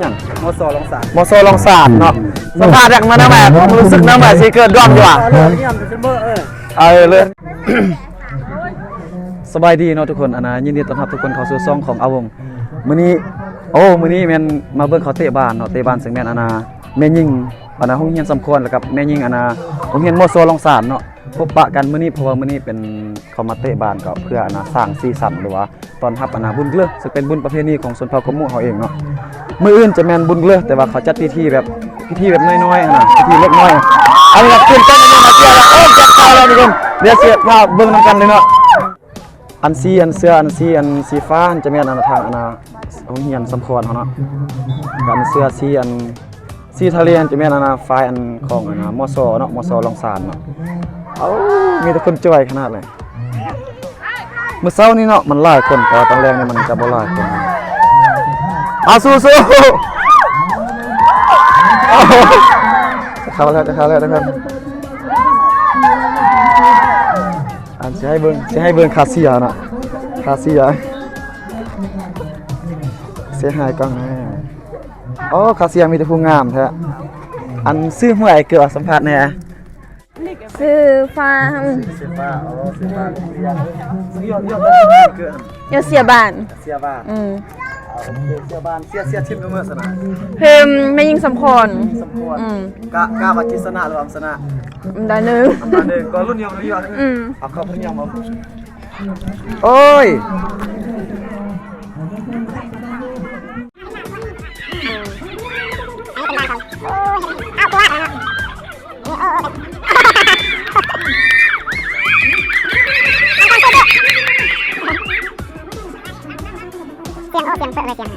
ຫຍັງ? ມສ ລອງສານ ມສ ລອງສານເນາະ. ສຳພາດຫຍັງມານຳແມ່? ຮູ້ສຶກນຳແມ່ຊິເກີດດວງຢູ່ຫວາ? ເອີ ເລີຍ. ສະບາຍດີເນາະທຸກຄົນ, ອັນນ່າ ຍິນດີຕ້ອນຮັບທຸກຄົນເຂົ້າສູ່ຊ່ອງຂອງອາວົງ. ມື້ນີ້ ໂອ້ ມື້ນີ້ແມ່ນມາເບິ່ງເຂົາເຕະບານເນາະ, ເຕະບານ ເຊິ່ງແມ່ນ ອັນນ່າ ແມ່ຍິງ ອັນນ່າ ໂຮງຮຽນສຳຄອນ ແລ້ວກັບແມ່ຍິງ ອັນນ່າ ໂຮງຮຽນ ມສ ລອງສານເນາະ. ພົບປະກັນມື້ນີ້ ເພາະວ່າມື້ນີ້ເປັນ ເຂົາມາເຕະບານກໍເພື່ອ ອັນນ່າ ສ້າງສີສັນ ຫຼືວ່າຕ້ອນຮັບ ອັນນ່າ ບຸນເກລືອ ເຊິ່ງເປັນບຸນປະເພນີຂອງຊົນເຜົ່າກະໝູ່ເຮົາເອງເນາະ. ມື້ອື່ນຈະແມ່ນບຸນເກລື ແຕ່ວ່າເຂົາຈັດພິທີແບບ ພິທີແບບນ້ອຍໆ ຫັ້ນນະ ພິທີເລັກນ້ອຍ. ອັນນີ້ກໍຕື່ນເຕັ້ນ ອັນນີ້ມາເຊຍແລ້ວ ໂອ້ ຈັບເຂົ້າແລ້ວທຸກຄົນ. ດຽວຊິພາເບິ່ງນຳກັນເລີຍເນາະ. ອັນສີ ອັນເສື້ອ ອັນສີ ອັນສີຟ້າ ຈະແມ່ນ ອັນ ທາງ ອັນນ່າ ໂຮງຮຽນສຳຄອນເຮົາເນາະ. ອັນເສື້ອສີ ອັນ ສີທະເລ ຈະແມ່ນ ອັນນ່າ ຝ່າຍ ອັນ ຂອງ ອັນນ່າ ມສ ເນາະ ມສ ລອງສານເນາະ. ເອົາ ມີແຕ່ຄົນຈ່ອຍຂະໜາດເລີຍ. ມື້ເຊົ້ານີ້ເນາະ ມັນຫຼາຍຄົນ, ແຕ່ວ່າຕອນແລງນີ້ມັນຈະບໍ່ຫຼາຍຄົນ. ເອົາ ສູ້ໆ. ເຂົ້າແລ້ວ ຈະເຂົ້າແລ້ວ ຈະເຂົ້າແລ້ວ. ອັນ ຊິໃຫ້ເບິ່ງ ຊິໃຫ້ເບິ່ງຄາເຊຍເນາະ ຄາເຊຍ. ເຊຮາຍກ່ອນ. ໂອ້ ຄາເຊຍມີແຕ່ຜູ້ງາມແທ້. ອັນ ຊື່ເມື່ອຍ ເກີດສຳພາດແດ່. ຊື່ຟ້າ. ຊື່ຟ້າ. ໂອ້ ຊື່ຟ້າ. ຢູ່ ຢູ່ ຢູ່ເກີດ ຢູ່ເຊຍບ້ານ. ເຊຍບ້ານ. ອືມ. ເຊຍບ້ານ ເຊຍ ເຊຍທີມເມືອງຊະນະ ທີມແມ່ຍິງສຳຄອນ. ສຳຄອນ. ອືມ. ກະ ກະວ່າຊິຊະນະ ຫຼືວ່າຊະນະ ອັນດັບໜຶ່ງ ອັນດັບໜຶ່ງ ກໍລຸ້ນຢູ່ ລຸ້ນຢູ່. ອືມ. ເອົາເຂົ້າພະຍາຍາມ. ໂອ້ຍ ສຽງ ໂອ້ ສຽງເປີດເລີຍ ສຽງ.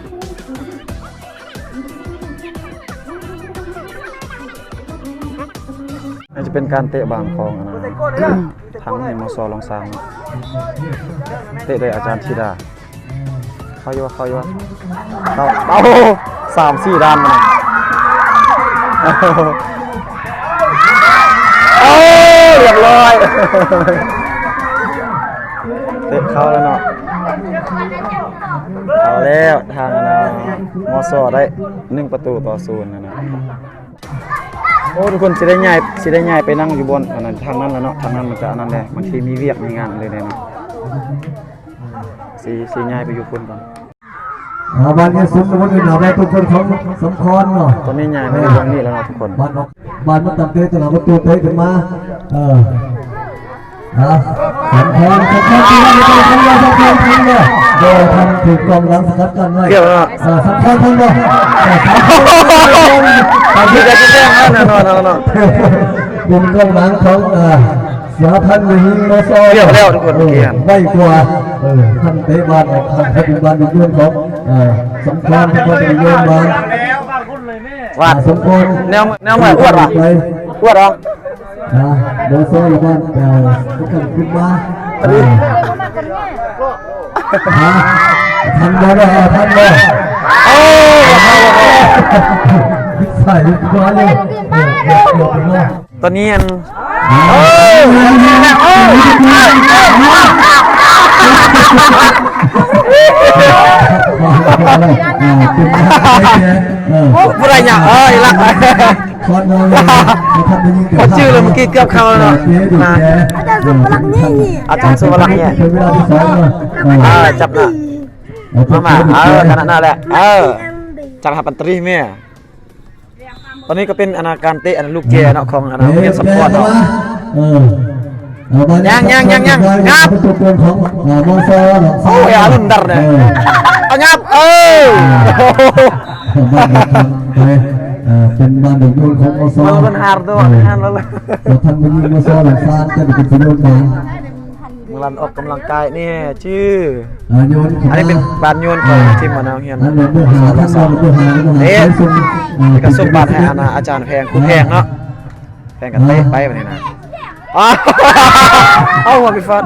ອາດຈະເປັນການເຕະບານຂອງ ອັນນ່າ ທາງໂຮງຮຽນ ມສ ລອງສານເນາະ. ເຕະໂດຍອາຈານທິດາ. ເຂົ້າຢູ່ ເຂົ້າຢູ່ ເຂົ້າ. ໂອ້ ສາມສີ່ດ້ານມັນ. ໂອ້ ລຽບຮ້ອຍ. ເຕະເຂົ້າແລ້ວເນາະ. ເຂົ້າແລ້ວ ທາງ ອັນນ່າ ມສ ໄດ້ໜຶ່ງປະຕູຕໍ່ສູນ ຫັ້ນນະ. ໂອ້ ທຸກຄົນ ຊິໄດ້ຍ້າຍ ຊິໄດ້ຍ້າຍໄປນັ່ງຢູ່ບ່ອນ ອັນນັ້ນ ທາງນັ້ນລະເນາະ. ທາງນັ້ນມັນຈະ ອັນນັ້ນແຫຼະ ບາງທີມີວຽກມີງານເລີຍເນາະ. ຊິ ຊິຍ້າຍໄປຢູ່ພຸ້ນກ່ອນ. ອ່າ ບານນີ້ສົມມຸດເປັນໜ້າໄດ້ຕົວຕົນຂອງສຳຄອນເນາະ. ຕອນນີ້ຍ້າຍມາຢູ່ບ່ອນນີ້ແລ້ວເນາະທຸກຄົນ. ບານອອກ ບານມາຕັ້ງເຕະຕະຫຼາດປະຕູ ເຕະຂຶ້ນມາ. ເອີ ອ່າ ສຳຄອນ ສຳຄອນ ສຳຄອນ ສຳຄອນ ສຳຄອນ ໂດຍທັນຖືກກອງຫຼັງສະກັດກັ້ນໄວ້. ເກືອບແລ້ວເນາະ. ອ່າ ສຳຄອນທັນບໍ່? ອ່າ ສຳຄອນທັນບໍ່? ເປັນກອງຫຼັງຂອງ ອ່າ ສາພັນແມ່ຍິງ ມສ ເກືອບແລ້ວທຸກຄົນ. ເອີ ໄວກວ່າ ເອີ ທັນເຕະບານອອກທາງປະຕູບານ ເປັນໂຍນຂອງ ເອີ ສຳຄອນ ເປັນຄົນເປັນໂຍນບານ. ວ່າ ອ່າ ສົມຄວນ ແນວ ແນວໃໝ່ ອວດວ່າ ອວດອອກ ອ່າ ໂດຍສອລະບານ ເອີ ຂຶ້ນມາ. ອັນນີ້ ອ່າ ທັນບໍ່? ທັນບໍ່? ໂອ້ ໃສ່ກວ່າເລີຍ. ຕອນນີ້ອັນ ຜູ້ໃດຫຍັງ ເອີ ອີ່ລະ ບໍ່ຈື່ເລີຍ ເມື່ອກີ້ເກືອບເຂົ້າແລ້ວເນາະ. ອາຈານສຸວະລັກແຍກ ເອີ ຈັບລະ ມາ ມາ ເອີ ຂະນະນັ້ນແຫຼະ ເອີ ຈັບຮັບອັນຕຣີແມ່. ຕອນນີ້ກໍເປັນ ອັນນ່າ ການເຕະ ອັນ ລູກແຈເນາະ ຂອງ ອັນນ່າ ໂຮງຮຽນສຳພອນເນາະ. ເອີ ຍັງ ຍັງ ຍັງ ຍັງ ຫຍັບ ປະຕູຂອງ ເອີ ມສ ເນາະ. ໂອ້ຍ ອາລຸນດັດເດ້ ເອີ ເອົາຫຍັບ ເອີ ເອີ ເປັນບ້ານເດັກໂຍນຂອງ ມສ ເອີ ເປັນຫາໂຕ ເອີ ຫາໂຕ ບໍ່ທັນໄປຍິງ ມສ ຫຼັງຊານ ຈະໄດ້ເປັນໂຍນກາງ. ເມືອງລັນອອກກຳລັງກາຍແດ່ຈື່ ອ່າ ໂຍນ ອັນນີ້ເປັນບານໂຍນຂອງທີມ ອັນນ່າ ໂຮງຮຽນ ອັນເບີຫ້າ ເບີຫ້າ ເຕະ ກະສົ່ງບານໃຫ້ ອັນນ່າ ອາຈານແພງ ຄູແພງເນາະ. ແພງກະເຕະໄປບາດນີ້ນະ. ອ້າວ ເອົາຫົວໄປຟາດ.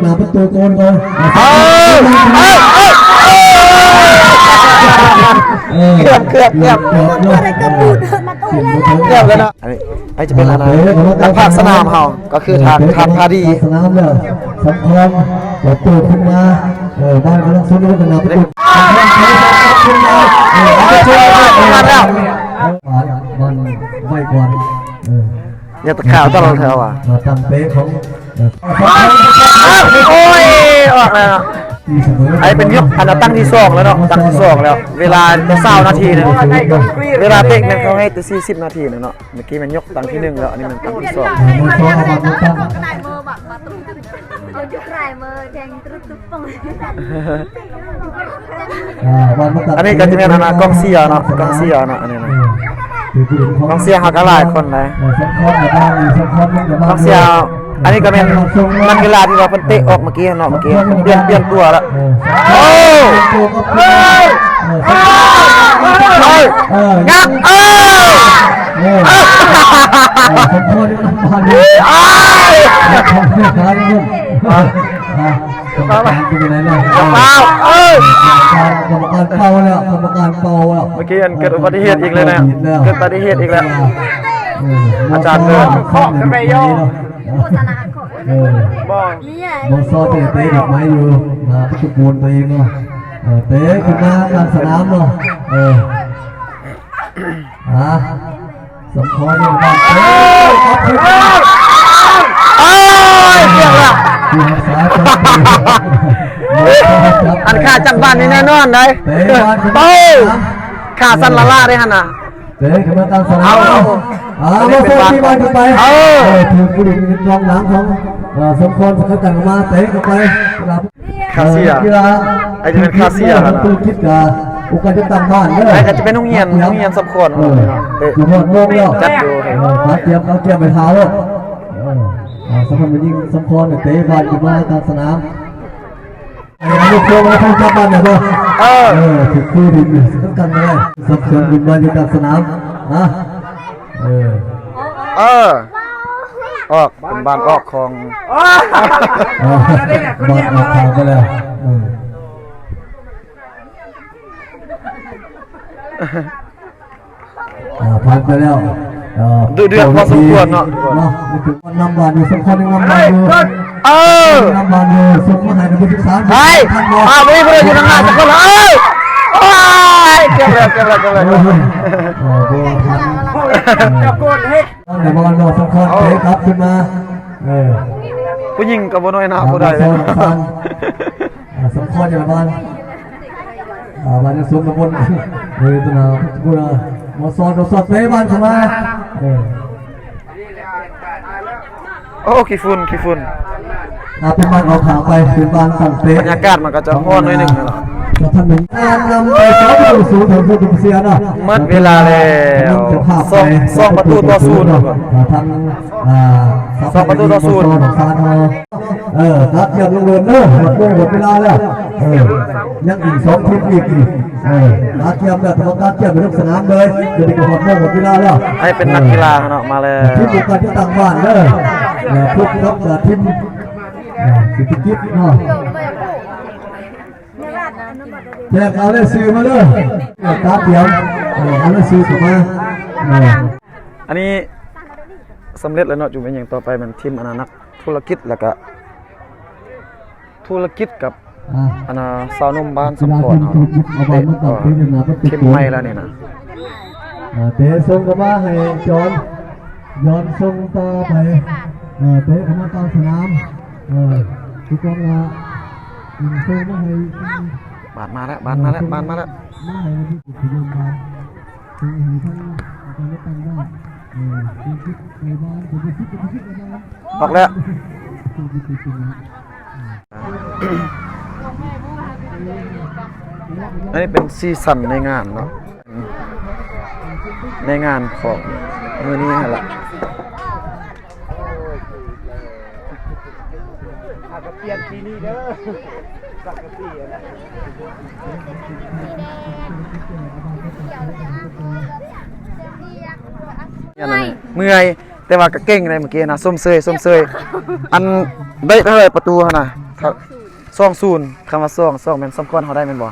ໜ້າປະຕູໂກນເຂົາ ເອົາ ເອົາ ເອົາ ເອົາ. ເອີ ເກືອບ ເກືອບ ເກືອບ ເກືອບແລ້ວເນາະ. ອັນນີ້ ອັນນີ້ຈະເປັນອັນນັ້ນ ນັກພາກສະໜາມເຮົາ ກໍຄືທ່ານ ທ່ານພາດີ ສະໜາມແລ້ວ ສຳຄອນ ຈະໂຕ້ຂຶ້ນມາ ເອີ ບ້ານກຳລັງຊຸນລະມຸນກັນນະ ສຳຄອນ ຂຶ້ນມາ ເອີ ເອົາໄປໂຊ ມາແລ້ວ ບານໄວກວ່າ ເອີ ຢ່າຕະຂາວຕະຫຼອດແຖວວ່າ ເອີ ຕັ້ງເຕະຂອງ ໂອ້ຍ ອອກແລ້ວເນາະ. ອັນນີ້ເປັນຍົກ ອັນນັ້ນຕັ້ງທີສອງແລ້ວເນາະ ຕັ້ງທີສອງແລ້ວ ເວລາແຕ່ຊາວນາທີໜຶ່ງ ເວລາເຕະແມ່ນເຂົາໃຫ້ແຕ່ສີ່ສິບນາທີໜຶ່ງເນາະ. ເມື່ອກີ້ແມ່ນຍົກຕັ້ງທີໜຶ່ງແລ້ວ ອັນນີ້ແມ່ນຕັ້ງທີສອງ. ອັນນີ້ກໍຈະແມ່ນອັນນະ ກອງເຊຍເນາະ ກອງເຊຍເນາະ ອັນນີ້ນະ ກອງເຊຍເຮົາກໍຫຼາຍຄົນໃດ. ກອງເຊຍ ອັນນີ້ກໍແມ່ນນັກກິລາທີ່ວ່າເພິ່ນເຕະອອກເມື່ອກີ້ເນາະ ເມື່ອກີ້ປ່ຽນ ປ່ຽນຕົວແລ້ວ. ໂອ້ ງັບ ເອີ ເອີ ກຳມະການເປັນຈັ່ງໃດເນາະ? ເອີ ກຳມະການເປົ່າແລ້ວ ກຳມະການເປົ່າແລ້ວ. ເມື່ອກີ້ອັນເກີດອຸບັດຕິເຫດອີກແລ້ວນະ ເກີດອຸບັດຕິເຫດອີກແລ້ວ. ເອີ ອາຈານເກີດ ເອີ ບໍ່ຊອບເຕະດອກໄມ້ຢູ່ ນາຕະໂກນຕົວເອງເນາະ. ເອີ ເຕະຂຶ້ນມາກາງສະໜາມເນາະ. ເອີ ອ່າ ສົມພອນ ເອີ ໂອ້ຍ ເກືອບແລ້ວ ອັນຂາຈັບບານນີ້ແນ່ນອນໄດ໋. ໂອ້ ຂາສັ່ນລະລະເດ້ຫັ້ນນະ. ເຕະຂຶ້ນມາກາງສະໜາມ ເອົາ ເອົາ ເອົາ ເອົາ ເອົາ ເອົາ ເຕະບານຂຶ້ນໄປ ເອີ ຖືກຜູ້ຫຼິ້ນກອງຫຼັງຂອງ ເອີ ສົມພອນ ສະກັດກັນອອກມາ ເຕະເຂົ້າໄປ. ຄາເຊຍ ເອີ ອັນນີ້ແມ່ນຄາເຊຍນະ. ທຸລະກິດກະໂອກາດຈະຕັ້ງບ້ານເດີ ອັນນີ້ກໍຈະເປັນໂຮງຮຽນ ໂຮງຮຽນສຳຄອນ ເອີ ເນາະ ເຕະ ຈະຮອດໂມງແລ້ວ ຈັດຢູ່ ເອີ ກະກຽມ ກະກຽມໄປທ່າໂລດ. ເອີ ອ່າ ສຳລັບຍິງສຳຄອນເຕະບານຂຶ້ນມາກາງສະໜາມ. ເອີ ເອີ ຖືກຄູ່ດິນສະກັດກັນໄດ້ ສັບສວນບຸນມາຢູ່ກາງສະໜາມນະ. ເອີ ເອີ ອອກ ເປັນບານອອກຂອງ ເອີ ບານອອກຂອງໄປແລ້ວ. ເອີ ອ່າ ຜ່ານໄປແລ້ວ ເອີ ດຸເດືອດພໍສົມຄວນເນາະ ເນາະ. ນຳບານຢູ່ ສົມຄວນຍັງນຳບານຢູ່ ເອີ ນຳບານຢູ່ ສົ່ງມາໃຫ້ເບີສິບສາມ ໄປ ອ່າ ບໍ່ມີຜູ້ໃດຢູ່ທາງໜ້າສັກຄົນ. ເອີ ໂອ້ຍ ເກືອບແລ້ວ ເກືອບແລ້ວ ເກືອບແລ້ວ ເອີ ເອີ ບໍ່ທັນ ເອີ ຕະໂກນເຮັດ ແຕ່ວ່ານ້ອງສົມຄວນເຕະກັບຂຶ້ນມາ. ເອີ ຜູ້ຍິງກໍບໍ່ນ້ອຍໜ້າຜູ້ໃດ ອ່າ ສົມຄວນຢູ່ລະບ້ານ ອ່າ ບ້ານຍັງສົມນະບົນ ເອີ ຕົວໜ້າຜູ້ນະ ມາສອນ ມາສອນເຕະບານເຂົ້າມາ. ເອີ ໂອ້ ຂີ້ຝຸ່ນ ຂີ້ຝຸ່ນ. ອ່າ ເປັນບານອອກຫ່າງໄປ ເປັນບານຕັ້ງເຕະ. ບັນຍາກາດມັນກໍຈະຮ້ອນໜ້ອຍໜຶ່ງເນາະ. ນຳໄປສອງປະຕູສູນ ທາງຜູ້ເສຍເນາະ. ໝົດເວລາແລ້ວ ສອງປະຕູຕໍ່ສູນເນາະ. ອ່າ ທາງ ອ່າ ສອງປະຕູຕໍ່ສູນ. ເອີ ຕັດກຽມລົງເລີນເດີ ໝົດເວລາແລ້ວ. ເອີ ຍັງອີກສອງທີມອີກນີ້. ເອີ ຕັດກຽມແລ້ວ ແຕ່ວ່າຕັດກຽມໄປລົງສະໜາມເລີຍ. ດຽວນີ້ກໍຮອດໝົດເວລາແລ້ວ. ໃຫ້ເປັນນັກກິລາເນາະ ມາແລ້ວ. ທີມໂອກາດຈະຕັ້ງບ້ານເດີ ເອີ ພົບກັບ ເອີ ທີມ ເອີ ເສດຖະກິດເນາະ. ແຈ້ງເອົາລາຍຊື່ມາເດີ ເອີ ຕັດກຽມ ເອີ ເອົາລາຍຊື່ເຂົ້າມາ. ເອີ ອັນນີ້ສຳເລັດແລ້ວເນາະ. ຈຸແມ່ນຫຍັງຕໍ່ໄປ ແມ່ນທີມ ອັນນັ້ນ ນັກທຸລະກິດ ແລ້ວກະທຸລະກິດກັບ ອ່າ ອັນນ່າ ຊາວໜຸ່ມບ້ານສຳພອນເຮົາເນາະ ເຕະ ເອີ ທີມໃໝ່ແລ້ວນີ້ນະ. ອ່າ ເຕະສົ່ງເຂົ້າມາໃຫ້ຈອນ ຈອນສົ່ງຕໍ່ໄປ ເອີ ເຕະເຂົ້າມາກາງສະໜາມ ເອີ ຄືກອງລະ ຍິງສົ່ງມາໃຫ້ ບານມາແລ້ວ ບານມາແລ້ວ ບານມາແລ້ວ ມາໃຫ້ ອອກແລ້ວ. ອັນນີ້ເປັນສີສັນໃນງານເນາະ ໃນງານຂອງມື້ນີ້ຫັ້ນລະ. ເມື່ອຍ ແຕ່ວ່າກໍເກັ່ງເດ້ເມື່ອກີ້ນະ. ຊົມເຊີຍ ຊົມເຊີຍ. ອັນ ໄດ້ເທົ່າໃດປະຕູຫັ້ນນະ? ສອງສູນ. ຄຳວ່າສອງ ສອງແມ່ນສຳຄອນເຮົາໄດ້ແມ່ນບໍ່?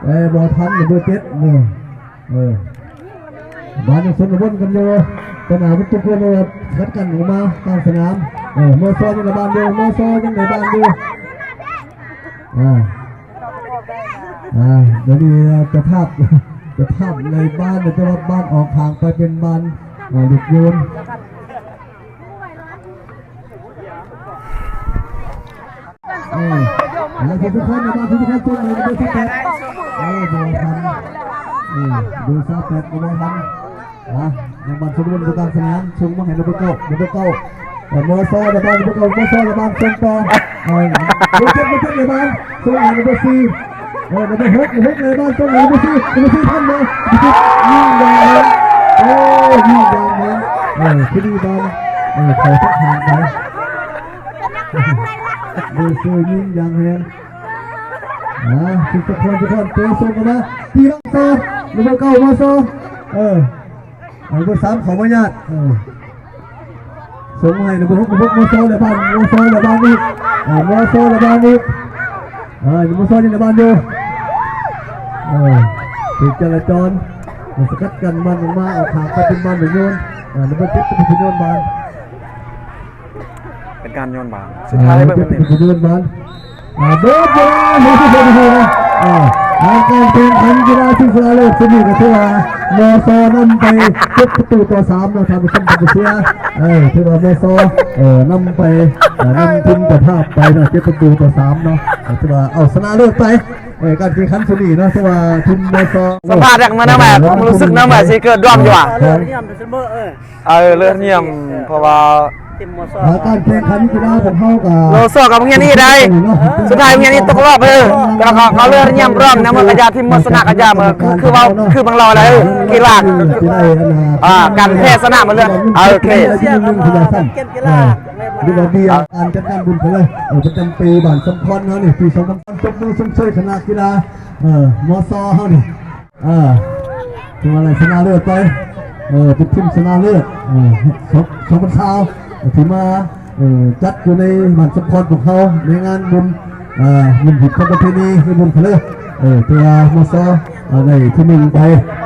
ເອີ ບໍ່ທັນ ເບີເຈັດ ເອີ ເອີ ບ້ານຍັງຊົນລະບົນກັນຢູ່ ຕອນໜ້າປະຕູໂກນ ເອີ ຄັດກັນອອກມາກາງສະໜາມ ເອີ ມໍຊອຍັງໄດ້ບ້ານຢູ່ ມໍຊອຍັງໄດ້ບ້ານຢູ່ ອ່າ ອ່າ ດຽວນີ້ເຈົ້າພາບ ເຈົ້າພາບໃນບ້ານ ແຕ່ວ່າບ້ານອອກຫ່າງໄປເປັນບ້ານ ອ່າ ລູກໂຍນ. ເອີ ເອີ ທຸກໆຄົນນະ ມາທຸກໆຄົນ ເບີສິບແປດ ເອີ ບໍ່ທັນ ເອີ ເບີຊາວແປດກໍບໍ່ທັນ ອ່າ ຍັງບານສົມບູນຢູ່ກາງສະໜາມ ສົ່ງມາໃຫ້ເບີເກົ້າ ເບີເກົ້າ ເອີ ມໍຊອລະບານ ເບີເກົ້າ ມໍຊອລະບານ ສົ່ງຕໍ່ ເອີ ເບີເຈັດ ເບີເຈັດລະບານ ສົ່ງໃຫ້ເບີສີ່ ເອີ ເບີຫົກ ເບີຫົກລະບານ ສົ່ງໃຫ້ເບີສີ່ ເບີສີ່ທັນບໍ່ ຍິງຢ່າງແຮງ ໂອ້ ຍິງຢ່າງແຮງ ເອີ ຄືດີບານ ເອີ ເຂົ້າທາງໄປ ເບີສີ່ຍິງຢ່າງແຮງ ອ່າ ສິບສະຄອນ ສະຄອນ ເຕະສົ່ງເຂົ້າມາ ຕີຫຼັງຕໍ່ ເບີເກົ້າ ມໍຊອ ເອີ ເອົາເບີສາມເຂົ້າມາຍາດ ເອີ ສົ່ງໃຫ້ເບີຫົກ ເບີຫົກ ມໍຊອ ແລະ ບານ ມໍຊອ ແລະ ບານອີກ ເອີ ມໍຊອ ແລະ ບານອີກ ເອີ ມາຊອນຢູ່ໃນບ້ານຢູ່ ເອີ ຖືກຈະລາຈອນ ສະກັດກັ້ນມັນອອກມາ ອອກຫ່າງໄປເປັນບ້ານໄປໂຍນ ເອີ ລະເບີເຈັດເປັນຜູ້ໂຍນບານ ເປັນການໂຍນບານ ສຸດທ້າຍເບິ່ງເປັນຜູ້ໂຍນບານ ອ່າ ໂດດຢູ່ ເອີ ໃນການແຂ່ງຂັນກິລາຊິງຊະນະເລີດ ຊຸດນີ້ກໍຖືວ່າ ມຊ ນຳໄປ ເຈັດປະຕູຕໍ່ສາມເນາະ ທ່ານຜູ້ຊົມ ທ່ານຜູ້ເຊຍ ເອີ ຖືວ່າ ມຊ ເອີ ນຳໄປ ເອີ ນຳທີມເຈົ້າພາບໄປເນາະ ເຈັດປະຕູຕໍ່ສາມເນາະ ເອີ ຖືວ່າເອົາຊະນະເລີດໄປ ເອີ ການແຂ່ງຂັນຊຸດນີ້ເນາະ ຖືວ່າທີມ ມຊ ສຳພາດຢາກມານຳແບບຄວາມຮູ້ສຶກນຳແບບຊິເກີດດວມຢູ່ວ່າ ເອີ ເອີ ເລີຍນຽມ ເພາະວ່າ ອ່າ ການແຂ່ງຂັນກິລາຂອງເຮົາກໍ ໂລຊອກັບໂຮງຮຽນນີ້ໄດ້ ເນາະ ສຸດທ້າຍໂຮງຮຽນນີ້ຕົກຮອບ ເອີ ແຕ່ວ່າເຂົາ ເຂົາເລີຍນຽມພ້ອມນຳ ເອີ ກະຢ່າທີມມວນຊະນະກະຢ່າ ເອີ ຄື ຄືເວົ້າ ຄືບັງຫຼໍ່ແລ້ວ ເອີ ກິລາ ອ່າ ການແພ້ຊະນະມັນເລື່ອງ ເອີ ໂອເຄ ເກມກິລາ ເອີ ຫຼືວ່າເບຍ ການຈັດງານບຸນເຂົາເລີຍ ເອີ ປະຈຳປີບ້ານສຳພອນເຮົານີ້ ປີສອງພັນ ຕົບມືຊົມເຊີຍຄະນະກິລາ ເອີ ມຊ ເຮົານີ້ ອ່າ ຖືວ່າໄດ້ຊະນະເລີດໄປ ເອີ ເປັນທີມຊະນະເລີດ ເອີ ສອງ ສອງພັນຊາວ ທີ່ມາ ເອີ ຈັດຢູ່ໃນບ້ານສຳພອນຂອງເຮົາ ໃນງານບຸນ ເອີ ບຸນຜິດຂອງປະເພນີ ໃນບຸນເຂົາເລີຍ ເອີ ຖືວ່າ ມຊ ເອີ ໄດ້ທີໜຶ່ງໄປ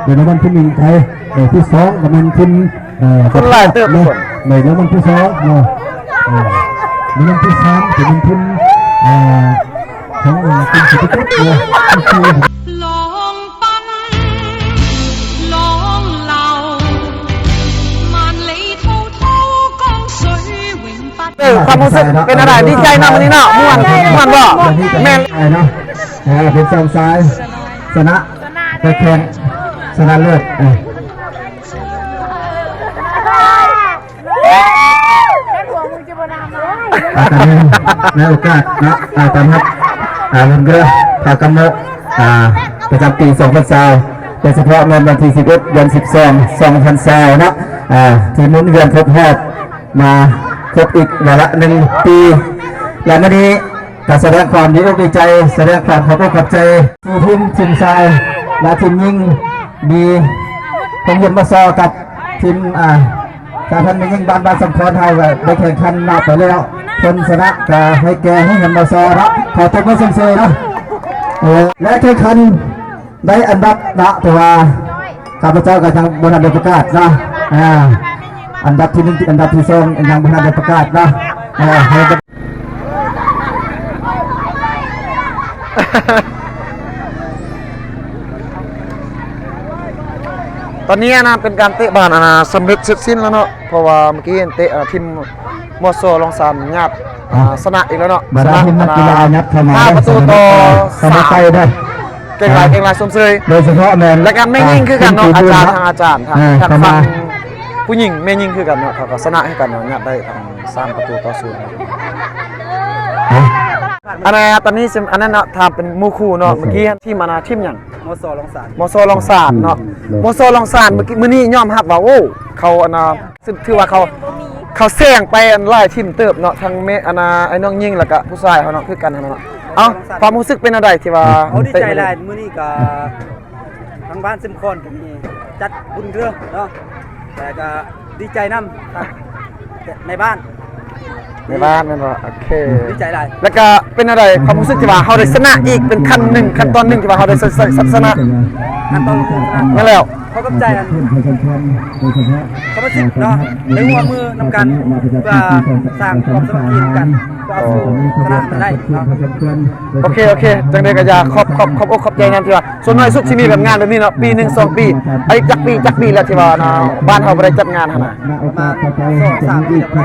ໄດ້ລາງວັນທີໜຶ່ງໄປ ເອີ ທີສອງກໍແມ່ນທີມ ເອີ ຄົນຫຼາຍເຕີບເນາະ ໄດ້ລາງວັນທີສອງເນາະ ເອີ ລາງວັນທີສາມກໍແມ່ນທີມ ເອີ ຂອງ ເອີ ທີມເສດຖະກິດເນາະ ລອງປັນ ລອງເລົ່າ ມັນເລີຍເທົ່າໆກອງສວຍວິງປັດ ເອີ ຄວາມຮູ້ສຶກເປັນຈັ່ງໃດ? ດີໃຈເນາະ ມື້ນີ້ເນາະ ມ່ວນ ມ່ວນບໍ່? ແມ່ນ ເນາະ ເອີ ເປັນສອງສາຍ ຊະນະ ໄປແຂ່ງ ຊະນະເລີດ ເອີ ອ່າ ຕອນນີ້ໃນໂອກາດເນາະ ອ່າ ຕ້ອນຮັບ ອ່າ ບຸນເຮືອພາກຳໂມ ອ່າ ປະຈຳປີສອງພັນຊາວ ໂດຍສະເພາະແມ່ນວັນທີສິບເອັດ ເດືອນສິບສອງ ສອງພັນຊາວເນາະ ອ່າ ທີ່ໝູນວຽນຄົບຮອບມາຄົບອີກວາລະໜຶ່ງປີ ແລະ ມື້ນີ້ກໍສະແດງຄວາມດີອົກດີໃຈ ສະແດງຄວາມຂອບອົກຂອບໃຈ ທີ່ທີມ ທີມຊາຍ ແລະ ທີມຍິງ ມີໂຮງຮຽນ ມຊ ກັບທີມ ອ່າ ສາພັນແມ່ຍິງບ້ານ ບ້ານສຳຄອນເຮົາກໍໄດ້ແຂ່ງຂັນມາໄປແລ້ວ ຜົນຊະນະກໍໃຫ້ແກ່ໂຮງຮຽນ ມຊ ເນາະ ຂໍຕົບມືຊົມເຊີຍເນາະ ເອີ ແລະ ແຂ່ງຂັນໄດ້ອັນດັບເນາະ ແຕ່ວ່າຂ້າພະເຈົ້າກໍຍັງບໍ່ທັນໄດ້ປະກາດເນາະ ອ່າ ອັນດັບທີໜຶ່ງ ອັນດັບທີສອງຍັງບໍ່ທັນໄດ້ປະກາດເນາະ ເອີ ໃຫ້ ຕອນນີ້ນະ ເປັນການເຕະບານ ອັນນະ ສຳເລັດເສັດສິ້ນແລ້ວເນາະ ເພາະວ່າເມື່ອກີ້ເຕະ ອ່າ ທີມ ມຊ ລອງສານຍາດ ອ່າ ຊະນະອີກແລ້ວເນາະ ບັນດາທີມນັກກິລາຍັດເຂົ້າມາ ຫ້າປະຕູຕໍ່ສາມ ເກັ່ງຫຼາຍ ເກັ່ງຫຼາຍ ຊົມເຊີຍ ໂດຍສະເພາະແມ່ນ ແລະ ກໍແມ່ຍິງຄືກັນເນາະ ອ່າ ອາຈານ ທາງອາຈານ ອ່າ ທາງ ເຂົ້າມາ ຝັ່ງຜູ້ຍິງແມ່ຍິງຄືກັນເນາະ ເຂົາກໍຊະນະຄືກັນເນາະ ຍາດໄດ້ທັງສາມປະຕູຕໍ່ສູນ ອັນນັ້ນ ຕອນນີ້ ອັນນັ້ນເນາະ ຖ້າເປັນໝູ່ຄູ່ເນາະ ເມື່ອກີ້ທີມ ອັນນະ ທີມຫຍັງ? ມຊ ລອງສານ ມຊ ລອງສານເນາະ ມຊ ລອງສານ ມື້ກີ້ ມື້ນີ້ຍອມຮັບວ່າ ໂອ້ ເຂົາ ອັນນະ ຖືວ່າເຂົາ ເຂົາແຊງໄປ ອັນ ຫຼາຍທີມເຕີບເນາະ ທັງແມ່ ອັນນະ ອ້າຍນ້ອງຍິງ ແລ້ວກະຜູ້ຊາຍເຮົາເນາະ ຄືກັນຫັ້ນເນາະ ເອົ້າ ຄວາມຮູ້ສຶກເປັນແນວໃດທີ່ວ່າ ໂອ້ ດີໃຈຫຼາຍ ມື້ນີ້ກະ ທາງບ້ານເຊັມຄອນກໍມີຈັດບຸນເຮືອເນາະ ແຕ່ກໍດີໃຈນຳ ໃນບ້ານ ໃນບ້ານແມ່ນບໍ່? ໂອເຄ ດີໃຈຫຼາຍ. ແລ້ວກໍເປັນແນວໃດ ຄວາມຮູ້ສຶກທີ່ວ່າເຮົາໄດ້ຊະນະອີກເປັນຄັ້ງໜຶ່ງ ຄັ້ງຕໍ່ໜຶ່ງ ທີ່ວ່າເຮົາໄດ້ຊະ ຊະ ຊະ ຊະນະ? ຂັ້ນຕອນໜຶ່ງ ຊະນະ. ແມ່ນແລ້ວ. ຂໍຂອບໃຈອັນ ສະມາຊິກເນາະ ໄດ້ຮ່ວມມືນຳກັນ ເພື່ອສ້າງຄວາມສາມັກຄີນຳກັນ ເພື່ອເອົາຊະນະມາໄດ້ເນາະ. ໂອເຄ ໂອເຄ ຈັ່ງໃດກໍຢາກຂອບ ຂອບ ຂອບອົກຂອບໃຈນຳທີ່ວ່າ ສ່ວນໜ້ອຍສຸດຊິມີແບບງານແບບນີ້ເນາະ ປີໜຶ່ງສອງປີ. ອັນນີ້ຈັກປີ ຈັກປີແລ້ວທີ່ວ່າ ອ່າ ບ້ານເຮົາບໍ່ໄດ້ຈັດງານຫັ້ນນະ? ປະມານສອງສາມປີແລ້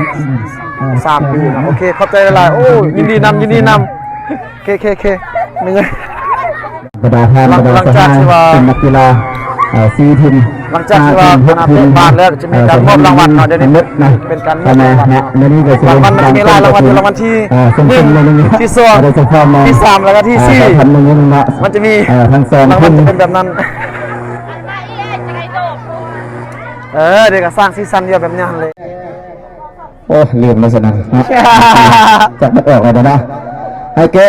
ວ. ສາມປີເນາະ. ໂອເຄ ຂອບໃຈຫຼາຍໆ. ໂອ້ ຍິນດີນຳ ຍິນດີນຳ. ໂອເຄ ໂອເຄ ໂອເຄ ແມ່ນຫຍັງ? ບັນດາທ່ານ ບັນດາສະຫາຍ ທີ່ວ່າ ເປັນນັກກິລາ ເອີ ສີ່ທີມ ຫຼັງຈາກທີ່ວ່າ ຫ້າທີມ ອັນນະ ເຕະບານແລ້ວ ກໍຈະມີການມອບລາງວັນເນາະ. ດຽວນີ້ເປັນການມອບລາງວັນເນາະ. ລາງວັນມັນຈະມີຫຼາຍລາງວັນ ມີລາງວັນທີໜຶ່ງ ທີສອງ ທີສາມ ແລ້ວກໍທີສີ່ ມັນຈະມີ ເອີ ທັງສອງ ລາງວັນຈະເປັນແບບນັ້ນ. ເອີ ດຽວກໍສ້າງສີສັນຢູ່ແບບນີ້ຫັ້ນເລີຍ. ໂອ້ ລືມແລ້ວຊັ້ນນະເນາະ ຈັກມັນອອກແລ້ວເນາະ. ໃຫ້ແກ່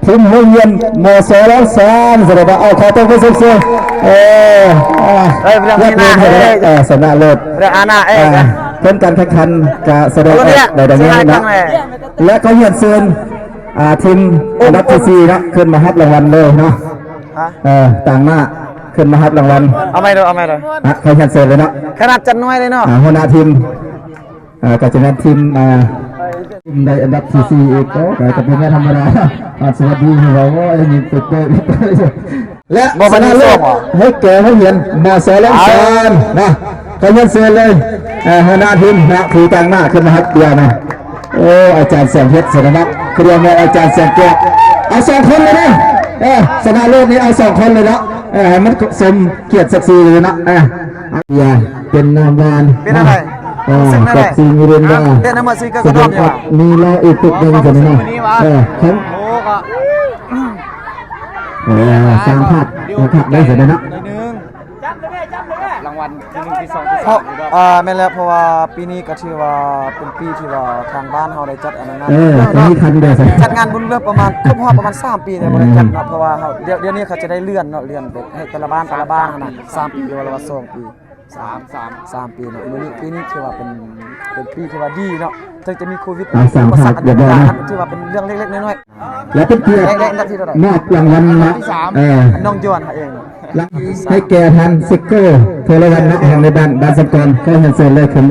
ທີມໂຮງຮຽນ ມສ ລາວສາມ ສະແດງວ່າ ເອົາ ຂໍຕົບມືເຊີຍໆ. ເອີ ເອີ ເອີ ຊະນະເລີດ ເອີ ເອີ ຜົນການແຂ່ງຂັນກະສະແດງອອກໄດ້ດັ່ງນີ້ເນາະ. ແລະ ຂໍຮຽນເຊີນ ອ່າ ທີມອັນດັບທີສີ່ເນາະ ຂຶ້ນມາຮັບລາງວັນເລີຍເນາະ. ເອີ ຕາງໜ້າຂຶ້ນມາຮັບລາງວັນ. ເອົາໃໝ່ເດີ ເອົາໃໝ່ເດີ. ຂໍຮຽນເຊີນເລີຍເນາະ ຂະໜາດຈັດໜ່ວຍເລີຍເນາະ. ອ່າ ຫົວໜ້າທີມ ອ່າ ກໍຈະແມ່ນທີມ ອ່າ ທີມໄດ້ອັນດັບທີສີ່ອີກ. ໂອ້ ກໍ ກໍເປັນແນວທຳມະດາ. ອ່າ ສະຫວັດດີ ເຮົາວ່າ ໂອ້ຍ ມີເປີດເປີດ ແລະ ບໍ່ ຊະນະເລີດ ບໍ່ມີສອງ ໃຫ້ແກ່ໂຮງຮຽນ ມສ ແຫຼມສານ ນະ. ຂໍຮຽນເຊີນເລີຍ ເອີ ຫົວໜ້າທີມນະ ຜູ້ຕາງໜ້າຂຶ້ນມາຮັບເບຍນະ. ໂອ້ ອາຈານແສງເພັດ ສະນະນະ ຄືວ່າແມ່ນອາຈານແສງແກ້ວ. ເອົາສອງຄົນເລີຍເນາະ. ເອີ ຊະນະເລີດນີ້ເອົາສອງຄົນເລີຍເນາະ. ເອີ ໃຫ້ມັນສົມກຽດສັກສີເລີຍເນາະ. ເອີ ເບຍ ເປັນນ້ຳຫວານ ເປັນຈັ່ງໃດ? ເອີ ເປັນຈັ່ງໃດ? ເປັບຊີ ມິຣິນດາ ເອີ ເປັນນ້ຳມັນສີ ກໍ ກໍ ກໍ ມີລະອີກຕຶກໜຶ່ງຊັ້ນເນາະ. ເອີ ໂອ້ ກໍ ເອີ ສ້າງພາບ ເອົາພາບໄດ້ຊັ້ນເນາະ. ລາງວັນທີໜຶ່ງ ທີສອງ ທີສາມ ເພາະ ເອີ ແມ່ນແລ້ວ ເພາະວ່າປີນີ້ກໍຖືວ່າເປັນປີທີ່ວ່າທາງບ້ານເຮົາໄດ້ຈັດອັນນັ້ນ ເອີ ຈັດງານບຸນເລື່ອງປະມານ ຄົບຮອບປະມານສາມປີແລ້ວບໍ່ໄດ້ຈັດເນາະ. ເພາະວ່າເຮົາ ດຽວ ດຽວນີ້ເຂົາຈະໄດ້ເລື່ອນເນາະ ເລື່ອນໄປໃຫ້ແຕ່ລະບ້ານ ແຕ່ລະບ້ານຫັ້ນນະ ສາມປີ ຫຼືວ່າສອງປີ. ສາມ ສາມ ສາມປີເນາະ. ມື້ນີ້ ປີນີ້ຖືວ່າເປັນ ເປັນປີທີ່ວ່າດີເນາະ ເຖິງຈະມີໂຄວິດ ອຸປະສັກອັນນີ້ກໍຕາມ ຖືວ່າເປັນເລື່ອງເລັກໆນ້ອຍໆ. ແລະ ເປັນກຽດ ໄດ້ ໄດ້ອັນດັບທີເທົ່າໃດ? ມອບລາງວັນເນາະ. ເອີ ນ້ອງຢວນເຮົາເອງ. ໃຫ້ແກ່ທ່ານ ເຊັກເກີ ໂທລະວັນເນາະ ຮອງນາຍບ້ານ ບ້ານສຳກອນ ຂໍຮຽນເຊີນເລີຍຂຶ້ນ.